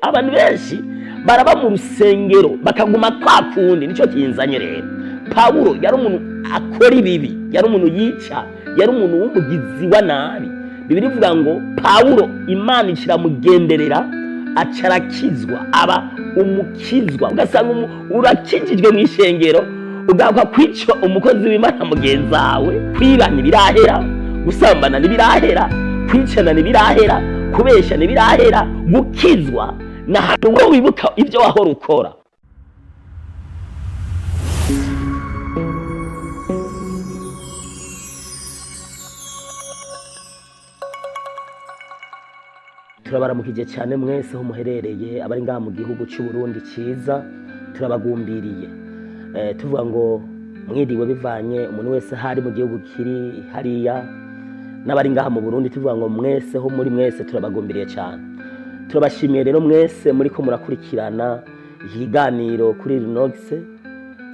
Abantu benshi baraba mu rusengero bakaguma kwa kundi. Nicyo kinzanye rero. Pawulo yari umuntu akora ibibi, yari umuntu yica, yari umuntu w'umugizi wa nabi. Bibiliya ivuga ngo Pawulo Imana ikiramugenderera, aca arakizwa, aba umukizwa. Ugasanga urakijijwe mu ishengero, ugakwa kwica umukozi w'Imana mugenzi wawe. Kwiba ntibirahera, gusambana ntibirahera, kwicana ntibirahera, kubesha ntibirahera. Gukizwa ni ahantu wowe wibuka ibyo wahora ukora. Turabaramukije cyane mwese aho muherereye, abari ngaha mu gihugu cy'u Burundi cyiza, turabagumbiriye. Tuvuga ngo mwiriwe bivanye umuntu wese hari mu gihugu kiri hariya, n'abari ngaha mu Burundi, tuvuga ngo mwese ho muri mwese turabagumbiriye cyane. Turabashimiye rero mwese muri ko murakurikirana ikiganiro kuri Rinox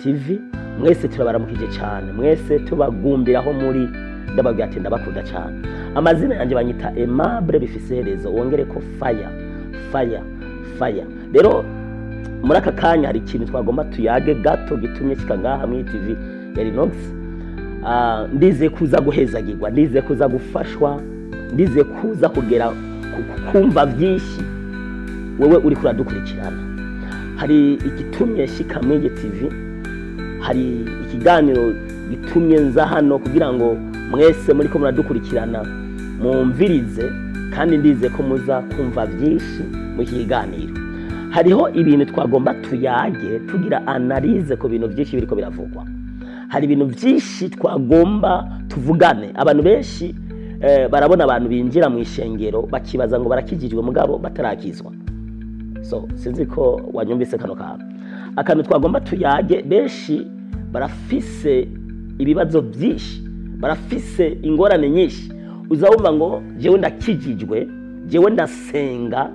TV. Mwese turabaramukije cyane, mwese tubagumbiraho muri, ndababwira ati ndabakunda cyane. Amazina yanjye banyita Aimable bifise iherezo, wongere ko fire fire fire. Rero muri aka kanya hari ikintu twagomba tuyage gato gitumye kika ngaha muri TV ya Rinox. Ndizeye kuza guhezagirwa, ndizeye kuza gufashwa, ndizeye kuza kugera kumva byinshi wewe uri kuradukurikirana. Hari igitumye shika muri iyi TV, hari ikiganiro gitumye nza hano kugira ngo mwese muri ko muradukurikirana mwumvirize, kandi ndizeye ko muza kumva byinshi mu iki kiganiro. Hariho ibintu twagomba tuyage, tugira analyse ku bintu byinshi biriko biravugwa. Hari ibintu byinshi twagomba tuvugane. Abantu benshi barabona abantu binjira mu ishengero bakibaza ngo barakijijwe, mugabo batarakizwa. So sinzi ko wanyumvise kano kantu. Akantu twagomba tuyage, benshi barafise ibibazo byinshi, barafise ingorane nyinshi. Uzawumva ngo jewe ndakijijwe, jewe ndasenga,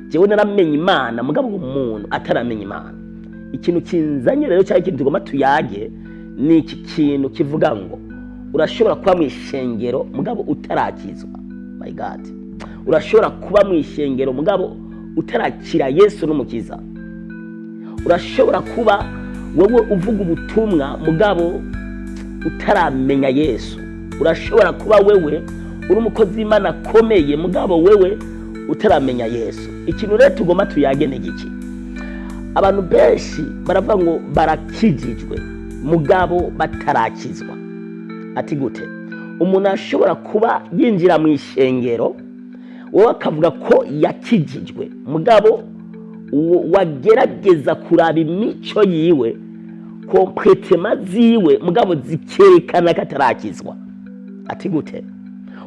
jewe naramenye Imana, mugabo umuntu ataramenya Imana. Ikintu kinzanye rero cyangwa ikintu tugomba tuyage ni iki kintu kivuga ngo urashobora kuba mu ishengero mugabo utarakizwa. My God, urashobora kuba mu ishengero mugabo utarakira Yesu n'umukiza. Urashobora kuba wowe uvuga ubutumwa mugabo utaramenya Yesu. Urashobora kuba wewe uri umukozi w'Imana akomeye mugabo wewe utaramenya Yesu. Ikintu rero tugomba tuyage ni giki? Abantu benshi baravuga ngo barakijijwe mugabo batarakizwa. Ati gute umuntu ashobora kuba yinjira mu ishengero, wowe akavuga ko yakijijwe, mugabo wagerageza kuraba imico yiwe, comportement ziwe, mugabo zikerekana ko atarakizwa? Ati gute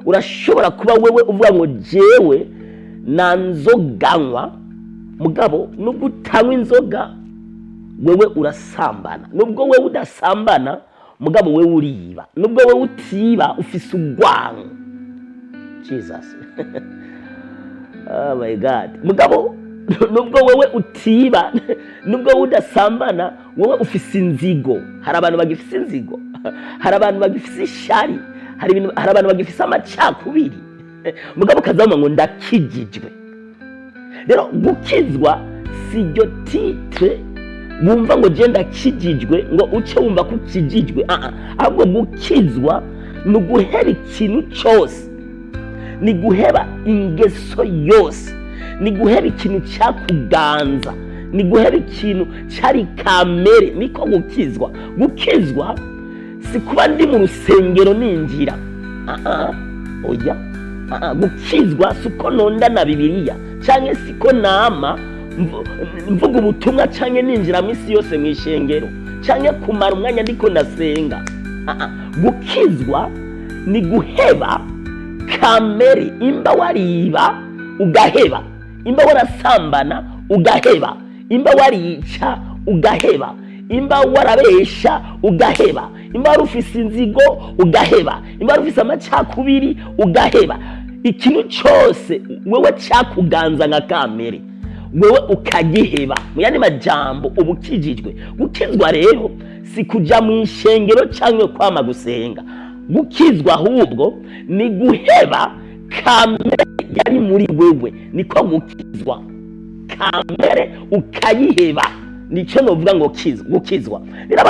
urashobora kuba wewe uvuga ngo jewe nta nzoga nywa, mugabo nubwo utanywa inzoga wewe urasambana, nubwo wewe udasambana mugabo wewe uriba, nubwo wewe utiba ufise urwango? Jesus, oh my God. Mugabo nubwo wewe utiba, nubwo wewe udasambana, wowe ufise inzigo. Hari abantu bagifise inzigo, hari abantu bagifise ishari, hari abantu bagifise amacakubiri, mugabo ukazabona ngo ndakijijwe. Rero gukizwa si iryo titre wumva ngo je ndakijijwe ngo uce wumva ko ukijijwe. Ah, ah. Ahubwo gukizwa ni uguheba ikintu cyose, ni guheba ingeso yose, ni guheba ikintu cyakuganza, ni guheba ikintu cyari kamere. Niko gukizwa. Gukizwa si kuba ndi mu rusengero ninjira. Ah, ah, oya. Ah, ah, gukizwa si uko nonda na Bibiliya, cyangwa siko nama mvuga ubutumwa, cyangwa ninjira mu isi yose mu ishengero, cyangwa kumara umwanya ndiko ndasenga. Ah, ah, gukizwa ni guheba kamere. Imba wariba ugaheba, imba warasambana ugaheba, imba warica ugaheba, imba warabesha ugaheba, imba wari ufise inzigo ugaheba, imba wari ufise amacakubiri ugaheba, ikintu cyose wewe cyakuganza nka kamere wewe ukagiheba. Mu yandi majambo, uba ukijijwe. Gukizwa rero si kuja mu ishengero cyangwa kwama gusenga. Gukizwa ahubwo ni guheba kamere yari muri wewe, niko gukizwa. Kamere ukayiheba, nicyo novuga ngo gukizwa. Rero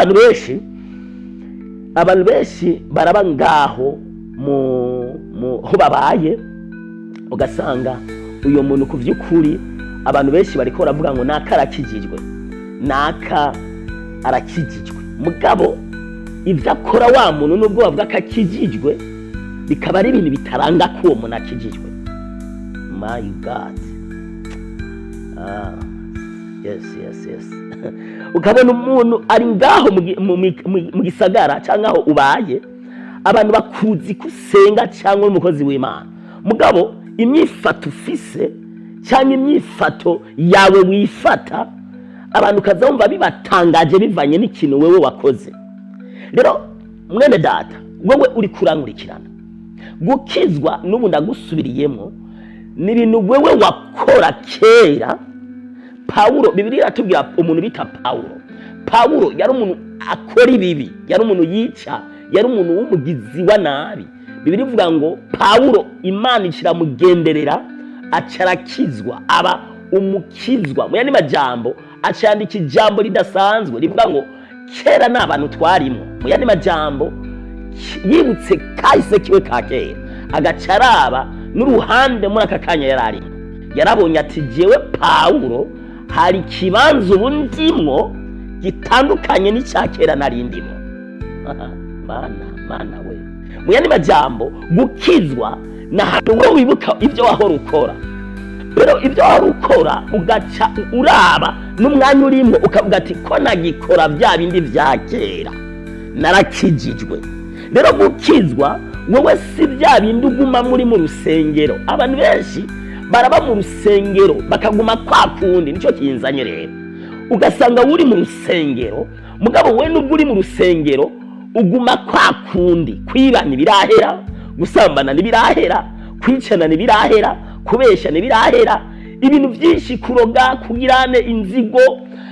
abantu benshi baraba ngaho mu ho babaye, ugasanga uyo muntu ku vy'ukuri abantu benshi bariko baravuga ngo naka arakijijwe, naka arakijijwe. Mugabo ivyo akora wa muntu, nubwo bavuga ko akijijwe, bikaba ari ibintu bitaranga ko uwo muntu akijijwe. My God! Ah, yes. Ukabona umuntu ari ngaho mu gisagara cyangwa aho ubaye, abantu bakuzi ko usenga cyangwa uri umukozi w'Imana, mugabo imyifato ufise cyangwa imyifato yawe wifata, abantu ukaza wumva bibatangaje bivanye n'ikintu wewe wakoze. Rero mwene data, wowe uri kurankurikirana, gukizwa n'ubu ndagusubiriyemo, ni ibintu wewe wakora kera. Pawulo, Bibiliya iratubwira umuntu bita Pawulo. Pawulo yari umuntu akora ibibi, yari umuntu yica, yari umuntu w'umugizi wa nabi. Bibiliya ivuga ngo Pawulo Imana ikiramugenderera, aca arakizwa, aba umukizwa. Mu yandi majambo, aca yandika ijambo ridasanzwe rivuga ngo kera ni abantu twarimo. Mu yandi majambo, yibutse kahise kiwe ka kera, agaca araba n'uruhande muri aka kanya yari arimo, yarabonye ati: "Jewe Pawulo hari ikibanza ubu ndimwo gitandukanye n'icya kera nari ndimo." Mana, mana we! Mu yandi majambo, gukizwa ni ahantu wowe wibuka ibyo wahora ukora. Rero ibyo wahora ukora, ugaca uraba n'umwanya urimo, ukavuga ati: "Ko nagikora bya bindi bya kera, narakijijwe." Rero gukizwa wowe si bya bindi uguma muri mu rusengero. Abantu benshi baraba mu rusengero bakaguma kwa kundi, nicyo kinzanye. Rero ugasanga uri mu rusengero, mugabo we nubwo uri mu rusengero uguma kwa kundi. Kwiba ntibirahera, gusambana ntibirahera, kwicana ntibirahera, kubesha ntibirahera, ibintu byinshi, kuroga, kugirane inzigo,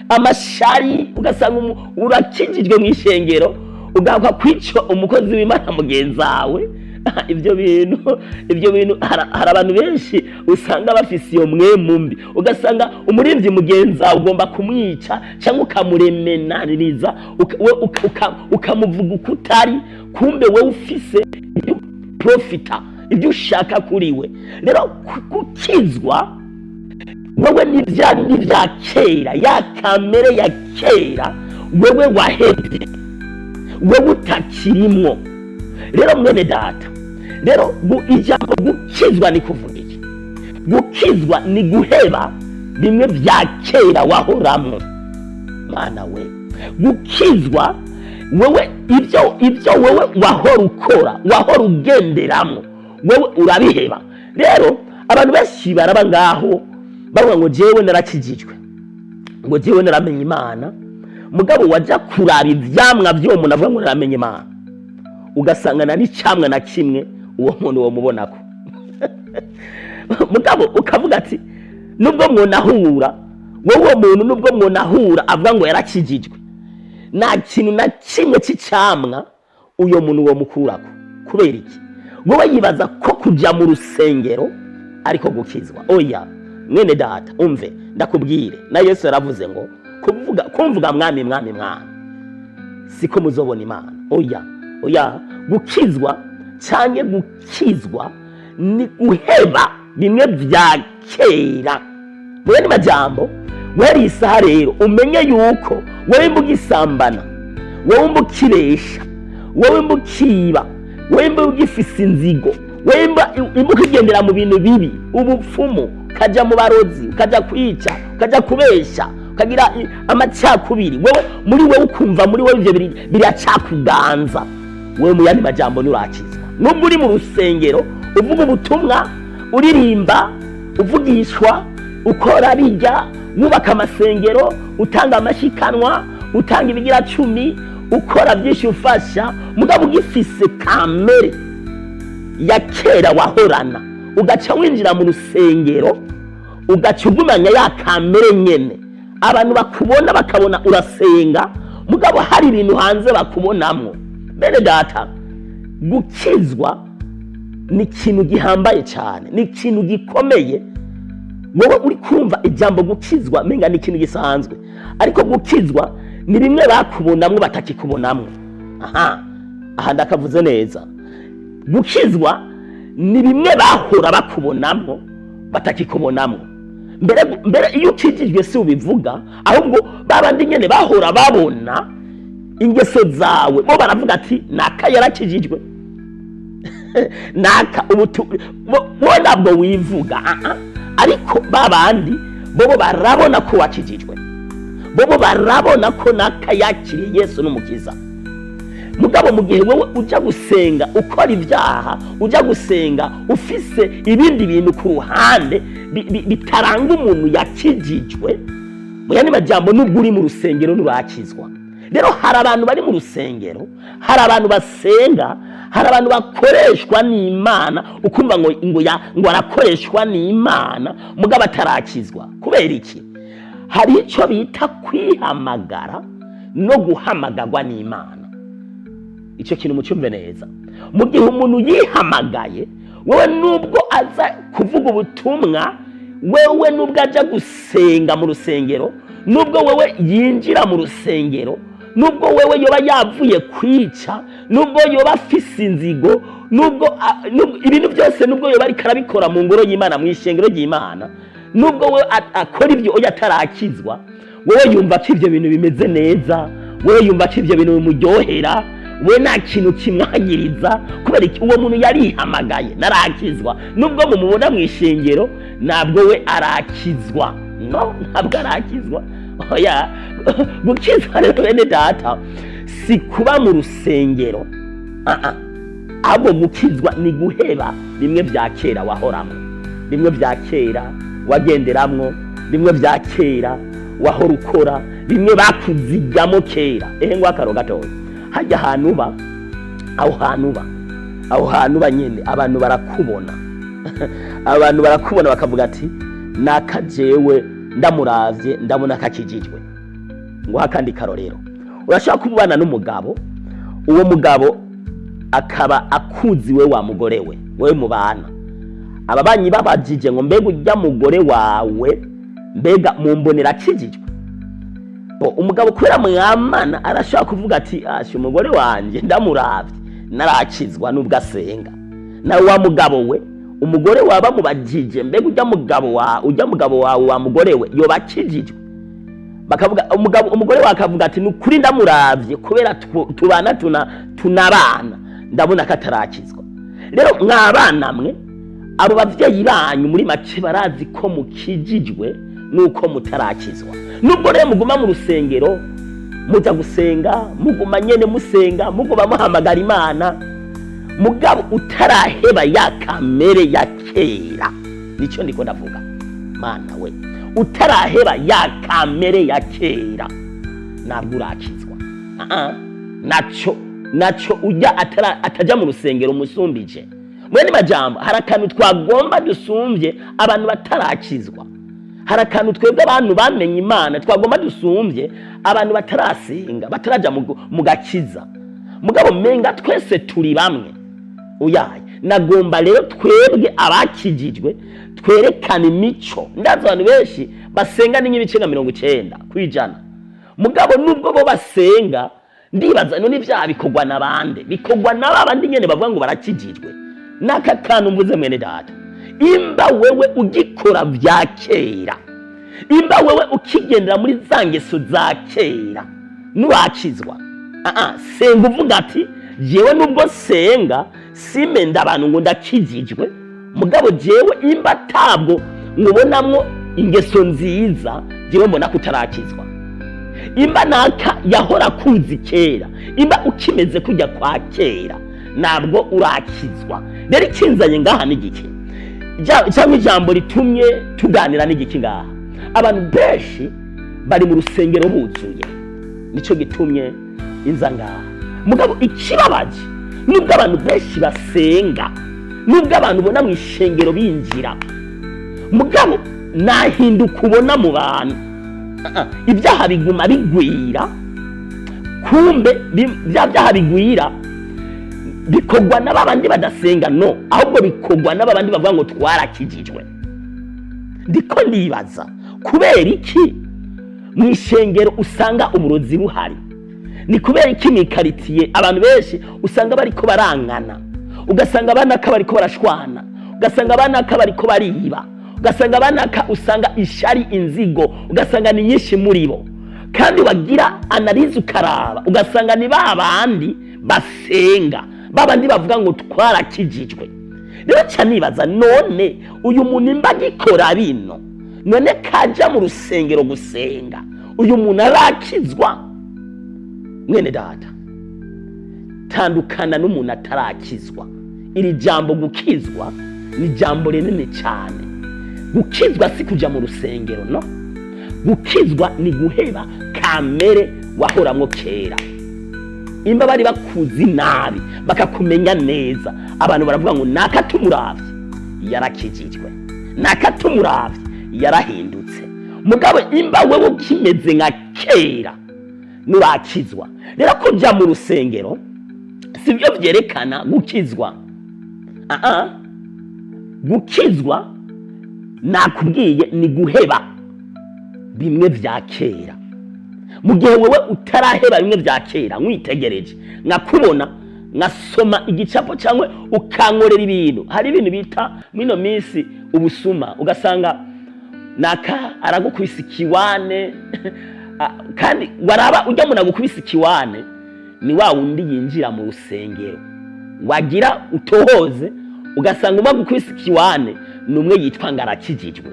amashari. Ugasanga urakijijwe mu ishengero, ugakwa kwica umukozi w'Imana mugenzi wawe. Ibyo bintu hari abantu benshi usanga bafise iyo mwemu mbi. Ugasanga umuririmbyi mugenzi wawe ugomba kumwica cyangwa ukamuremenaniriza, ukamuvuga uko utari, kumbe wowe ufise ibyo profita, ibyo ushaka kuri we. Rero gukizwa wowe ni bya bindi bya kera, ya kamere ya kera wewe wahebye, wewe utakirimwo. Rero mwene data, rero ijambo gukizwa ni kuvuga iki? Gukizwa ni guheba bimwe bya kera wahoramwo. Mana we! Gukizwa wewe, ibyo wewe wahora ukora, wahora ugenderamo, wewe urabiheba. Rero abantu benshi baraba ngaho bavuga ngo jewe narakijijwe, ngo jewe naramenye Imana. Mugabo wajya kuraba ivyamwa vy'uwo muntu avuga ngo naramenye Imana, ugasanga na n'icamwa na kimwe uwo muntu wo mubonako. Mugabo ukavuga ati nubwo mwonahura, wowe uwo muntu nubwo mwonahura avuga ngo yarakijijwe, nta kintu na kimwe cy'icamwa uyo muntu wo mukurako. Kubera iki? Wowe yibaza ko kujya mu rusengero ariko gukizwa. Oya mwene data, umve ndakubwire, na Yesu yaravuze ngo kuvuga kumvuga "Mwami, mwami, mwami" siko muzobona Imana. Oya, oya! Gukizwa cyangwa gukizwa ni guheba bimwe bya kera. Mu yandi majambo, guhera iyi saha rero umenye yuko wowe mba ugisambana, wowe mba ukibesha, wowe mba ukiba, wowe mba ugifise inzigo, wowe mba ukigendera mu bintu bibi, ubupfumu, ukajya mu barozi, ukajya kwica, ukajya kubesha, ukagira amacakubiri, wowe muri wowe ukumva muri wowe ivyo biracakuganza, wewe mu yandi majambo nturakizwa. Nubwo uri mu rusengero, uvuga ubutumwa, uririmba, uvugishwa, ukora bijya, wubaka amasengero, utanga amashikanwa, utanga ibigira cumi, ukora byinshi, ufasha, mugabo ugifise kamere ya kera wahorana, ugaca winjira mu rusengero, ugaca ugumanya ya kamere nyene. Abantu bakubona bakabona urasenga, mugabo hari ibintu hanze bakubonamwo. Bene data, gukizwa ni ikintu gihambaye cyane, ni ikintu gikomeye. Wowe uri kumva ijambo gukizwa menga ni ikintu gisanzwe, ariko gukizwa ni bimwe bakubonamwo batakikubonamwo. Aha aha ndakavuze neza. Gukizwa ni bimwe bahora bakubonamwo batakikubonamwo. Mbere mbere, iyo ukijijwe si ubivuga, ahubwo babandi nyene bahora babona ingeso zawe bo baravuga ati: "Naka yarakijijwe, naka ubu wowe ntabwo wivuga." Ah, ah. Ariko babandi bobo barabona ko wakijijwe, bobo barabona ko naka yakiriye Yesu n'umukiza. Mugabo mu gihe wowe ujya gusenga ukora ibyaha, ujya gusenga ufise ibindi bintu ku ruhande bitaranga umuntu yakijijwe, mu yandi majambo, nubwo uri mu rusengero nturakizwa. Rero hari abantu bari mu rusengero, hari abantu basenga, hari abantu bakoreshwa n'Imana, ukumva ngo arakoreshwa n'Imana, mugabo atarakizwa. Kubera iki? Hari icyo bita kwihamagara no guhamagarwa n'Imana. Icyo kintu mucyumve neza. Mu gihe umuntu yihamagaye, wewe nubwo aza kuvuga ubutumwa, wewe nubwo ajya gusenga mu rusengero, nubwo wewe yinjira mu rusengero, nubwo wewe yoba yavuye kwica, nubwo yoba afise inzigo, nubwo ibintu byose, nubwo yoba ariko arabikora mu ngoro y'Imana, mu ishengero ry'Imana, nubwo we akora ibyo oya atarakizwa, wowe yumva ko ibyo bintu bimeze neza, wowe yumva ko ibyo bintu bimuryohera, we nta kintu kimwagiriza. Kubera iki? Uwo muntu yarihamagaye, narakizwa. Nubwo mumubona mu ishengero, ntabwo we arakizwa. No, ntabwo arakizwa, oya. Gukizwa rero, bene data, si kuba mu rusengero. Ah, ah. Ahubwo gukizwa ni guheba bimwe bya kera wahoramo, bimwe bya kera wagenderamwo, bimwe bya kera wahora ukora, bimwe bakuzigamo kera. Ehe, ngo akaro gatoya, hajya ahantu uba, aho hantu uba, aho hantu uba nyene, abantu barakubona, abantu barakubona bakavuga ati: "Naka jewe ndamuravye ndabona kakijijwe." Ngo akandi karorero, urashobora kubana n'umugabo, uwo mugabo akaba akuzi we wa mugore we, wewe mubana. Ababanyi babajije ngo: "Mbega ujya mugore wawe, mbega mumbonera akijijwe?" Bo umugabo kubera mwamana arashobora kuvuga ati: "Asha, umugore wanje ndamuravye narakizwa nubwo asenga." Nawe wa mugabo we, umugore wawe bamubajije: "Mbega ujya mugabo wawe wa mugore we yoba akijijwe?" Bakavuga, umugabo, umugore wawe akavuga ati: "Ni ukuri ndamuravye kubera tubana tunabana ndabona ko atarakizwa." Rero mwabana mwe, abo bavyeyi banyu muri make barazi ko mukijijwe nuko mutarakizwa. Nubwo rero muguma mu rusengero, muja gusenga, muguma nyene musenga, muguma muhamagara Imana, mugabo utaraheba ya kamere ya kera, nicyo ndiko ndavuga. Mana we, utaraheba ya kamere ya kera ntabwo urakizwa. Ah, ah. Naco ujya ataja mu rusengero musumbije. Mwene majambo, hari akantu twagomba dusumbye abantu batarakizwa, hari akantu twebwe abantu bamenye Imana twagomba dusumbye abantu batarasenga, bataraja mu gakiza. Mugabo menga twese turi bamwe. Uyaye nagomba rero twebwe abakijijwe twerekana imico. Ndazi abantu benshi basenga ni nk'ibice nka 90%, mugabo nubwo bo basenga, ndibaza none ibyaha bikorwa na bande? Bikorwa na babandi nyene bavuga ngo barakijijwe. N'aka kantu mvuze, mwene data, imba wewe ugikora vya kera, imba wewe ukigendera muri za ngeso za kera, nurakizwa. Ah, ah, senga uvuga ati: "Jewe nubwo senga simenda abantu ngo ndakijijwe, mugabo jewe imba tabwo nkubonamwo ingeso nziza, jewe mbona ko utarakizwa." Imba naka yahora akuzi kera, imba ukimeze kujya kwa kera, ntabwo urakizwa. Rero ikinzanye ngaha ni igiki? Cyangwa ijambo ritumye tuganira n'igiki ngaha? Abantu benshi bari mu rusengero buzuye, nicyo gitumye inza ngaha. Mugabo ikibabaje, nubwo abantu benshi basenga, nubwo abantu ubona mu ishengero binjira, mugabo nahinduka ubona mu bantu. Ah, ah, ibyaha biguma bigwira. Kumbe bya byaha bigwira bikorwa na babandi badasenga? No, ahubwo bikorwa na babandi bavuga ngo twarakijijwe. Ndiko ndibaza kubera iki mu ishengero usanga uburozi buhari. Ni kubera iki mu ikaritiye abantu benshi usanga bariko barangana, ugasanga banaka bariko barashwana, ugasanga banaka bariko bariba, ugasanga banaka usanga ishari, inzigo, ugasanga ni nyinshi muri bo. Kandi wagira analyse ukaraba, ugasanga ni ba bandi basenga, ba bandi bavuga ngo twarakijijwe. Rero ca nibaza, none uyu muntu imba agikora bino, none kaja mu rusengero gusenga, uyu muntu arakizwa? Mwene data, tandukana n'umuntu atarakizwa. Iri jambo gukizwa ni ijambo rinini cyane. Gukizwa si kuja mu rusengero, no gukizwa ni guheba kamere wahoramwo kera. Imba bari bakuzi nabi bakakumenya neza, abantu baravuga ngo naka tumuravye yarakijijwe, naka tumuravye yarahindutse. Mugabo imba wewe ukimeze nka kera, nurakizwa. Rero kuja mu rusengero sibyo vyerekana gukizwa. Aha, gukizwa nakubwiye ni guheba bimwe vya kera. Mu gihe wewe utaraheba bimwe vya kera, nkwitegereje nkakubona, nkasoma igicapo cyangwa ukankorera ibintu, hari ibintu bita mwino minsi ubusuma, ugasanga naka aragukubise ikiwane. Kandi waraba ujya umuntu agukubise ikiwane ni wa wundi yinjira mu rusengero, wagira utohoze ugasanga umwe agukubise ikiwane ni umwe yitwa ngo arakijijwe.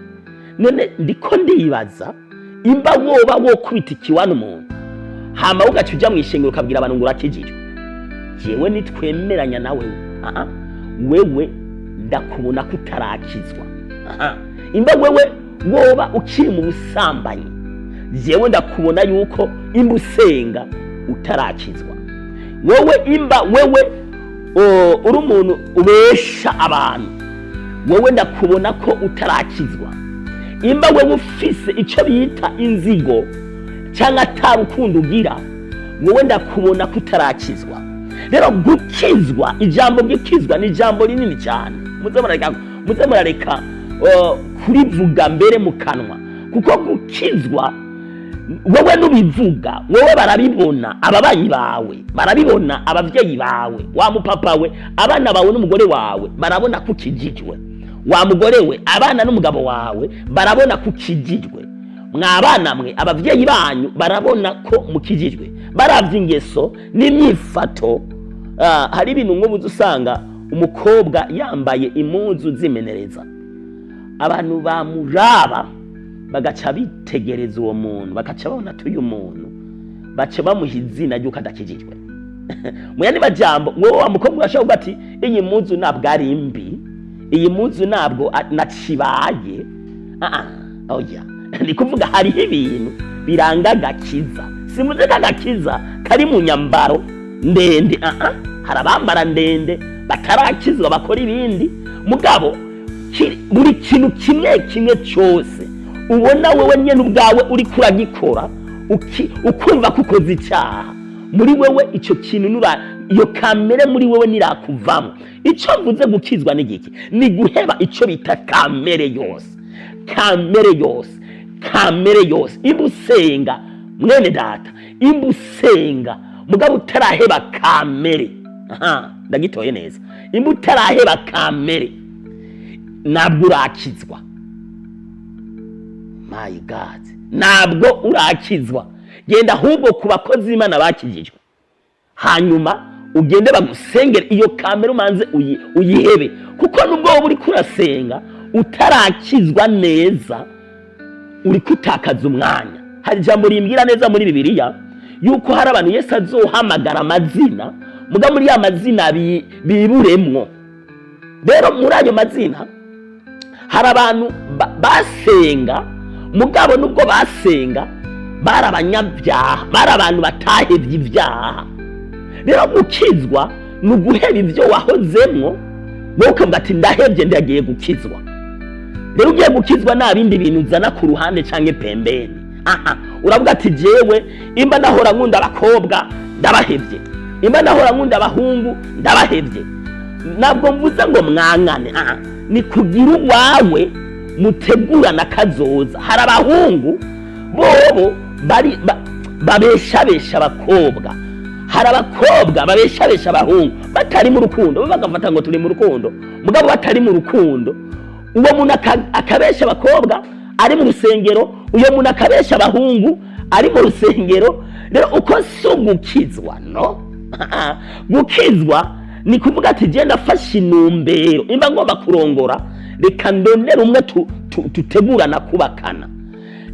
None ndiko ndibaza, imba woba wokubita ikiwane umuntu, hama ugaca uja mu ishengero ukabwira abantu ngo urakijijwe, jewe nitwemeranya nawe. Aha, wewe ndakubona ko utarakizwa. Aha, imba wewe woba ukiri mu busambanyi, jewe ndakubona yuko imba usenga utarakizwa. Wewe imba wewe uri umuntu ubesha abantu, wowe ndakubona ko utarakizwa. Imba wewe ufise icyo bita inzigo cyangwa ata rukundo ugira, wowe ndakubona ko utarakizwa. Rero gukizwa, ijambo gukizwa ni ijambo rinini cyane. Muze murareka kurivuga mbere mu kanwa, kuko gukizwa wowe nubivuga, wowe barabibona, ababanyi bawe barabibona, abavyeyi bawe, wa mupapa we, abana bawe n'umugore wawe barabona ko ukijijwe. Wa mugore we, abana n'umugabo wawe barabona ko ukijijwe. Mwabana mwe, abavyeyi banyu barabona ko mukijijwe, baravye ingeso n'imyifato. Hari ibintu nk'ubu usanga umukobwa yambaye impuzu zimenereza, abantu bamuraba bagaca bitegereza uwo muntu, bagaca babona ati uyu muntu, baca bamuha izina ry'uko adakijijwe. Mu yandi majambo, wowe wa mukobwa urashobora kuvuga ati iyi mpuzu ntabwo ari mbi, iyi mpuzu ntabwo nacibaye. Ah, ah, oya, ni kuvuga hariho ibintu biranga agakiza. Simuze ko agakiza kari mu nyambaro ndende. Ah, ah, hari abambara ndende batarakizwa bakora ibindi. Mugabo buri kintu kimwe kimwe cyose ubona wewe nyene ubwawe uriko uragikora, ukumva ko ukoze icyaha muri wewe, icyo kintu nura iyo kamere muri wewe nirakuvamo. Icyo mvuze gukizwa ni giki? Ni guheba icyo bita kamere yose, kamere yose, kamere yose. Imba usenga, mwene data, imba usenga mugabo utaraheba kamere, aha ndagitoye neza, imba utaraheba kamere ntabwo urakizwa. My God, ntabwo urakizwa. Genda ahubwo ku bakozi b'Imana bakijijwe, hanyuma ugende bagusengere, iyo kamere umanze uyihebe, kuko nubwo wowe uriko urasenga utarakizwa neza, uri kutakaza umwanya. Hari ijambo rimbwira neza muri Bibiliya yuko hari abantu Yesu azohamagara amazina, muga muri ya mazina biburemwo. Rero muri ayo mazina hari abantu basenga, mugabo nubwo basenga bari abanyabyaha, bari abantu batahevye ibyaha. Rero gukizwa ni uguheba ibyo wahozemwo, wowe ukavuga ati ndahevye, ndagiye gukizwa. Rero ugiye gukizwa nta bindi bintu uzana ku ruhande canke pembeni. Aha uravuga ati jewe imba nahora nkunda abakobwa ndabahevye, imba nahora nkunda abahungu ndabahevye. Ntabwo mvuze ngo mwankane. Aha ni kugira uwawe. Mutegurana kazoza. Hari abahungu bobo bari babeshabesha abakobwa, hari abakobwa babeshabesha abahungu batari mu rukundo, bo bagafata ngo turi mu rukundo, mugabo batari mu rukundo. Uwo muntu akabesha abakobwa ari mu rusengero, uyo muntu akabesha abahungu ari mu rusengero. Rero uko si ugukizwa. No gukizwa ni kuvuga ati: "Genda afashe intumbero, imba ngomba kurongora, reka ndondere umwe tutegurana kubakana.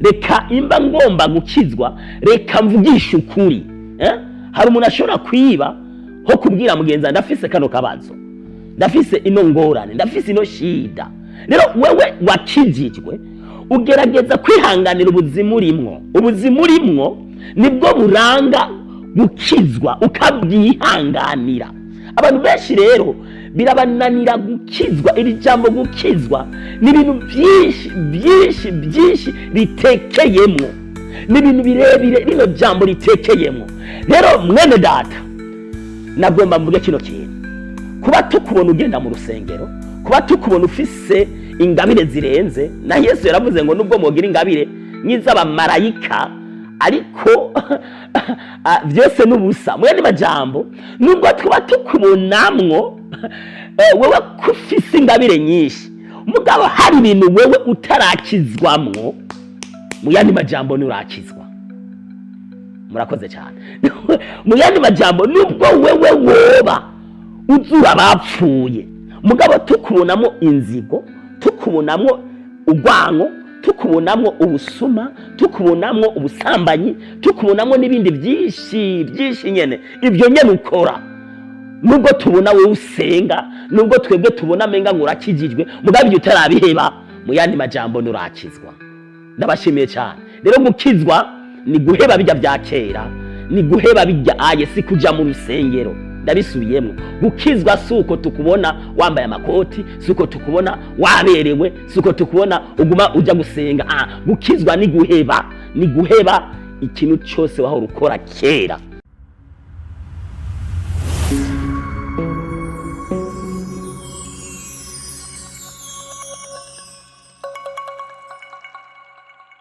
Reka imba ngomba gukizwa, reka mvugishe ukuri." Eh? Hari umuntu ashobora kwiba ho kubwira mugenzi wawe: "Ndafise kano kabazo, ndafise ino ngorane, ndafise ino shida." Rero wewe wakijijwe ugerageza kwihanganira ubuzima urimwo. Ubuzima urimwo nibwo buranga gukizwa, ukabwihanganira. Abantu benshi rero birabananira gukizwa. Iri jambo gukizwa ni ibintu byinshi byinshi byinshi ritekeyemwo, ni ibintu birebire rino jambo ritekeyemwo. Rero mwene data, nagomba mvuge kino kintu: kuba tukubona ugenda mu rusengero, kuba tukubona ufise ingabire zirenze, na Yesu yaravuze ngo nubwo mwogira ingabire nk'iz'abamarayika, ariko byose n'ubusa. Mu yandi majambo, nubwo tuba tukubonamwo wewe ko ufise ingabire nyinshi, mugabo hari ibintu wewe utarakizwamwo, mu yandi majambo nturakizwa. Murakoze cyane. Mu yandi majambo, nubwo wewe woba uzura abapfuye, mugabo tukubonamo inzigo, tukubonamo urwango, tukubonamo ubusuma, tukubonamo ubusambanyi, tukubonamo n'ibindi byinshi byinshi nyene, ibyo nyene ukora, nubwo tubona wowe usenga, nubwo twebwe tubona amenga ngo urakijijwe, mugabo ibyo utarabiheba, mu yandi majambo nturakizwa. Ndabashimiye cyane. Rero gukizwa ni guheba bijya bya kera, ni guheba bijya aye, si kuja mu rusengero. Ndabisubiyemo: gukizwa si uko tukubona wambaye amakoti, si uko tukubona waberewe, si uko tukubona uguma ujya gusenga. Gukizwa ni guheba, ni guheba ikintu cyose wahora ukora kera.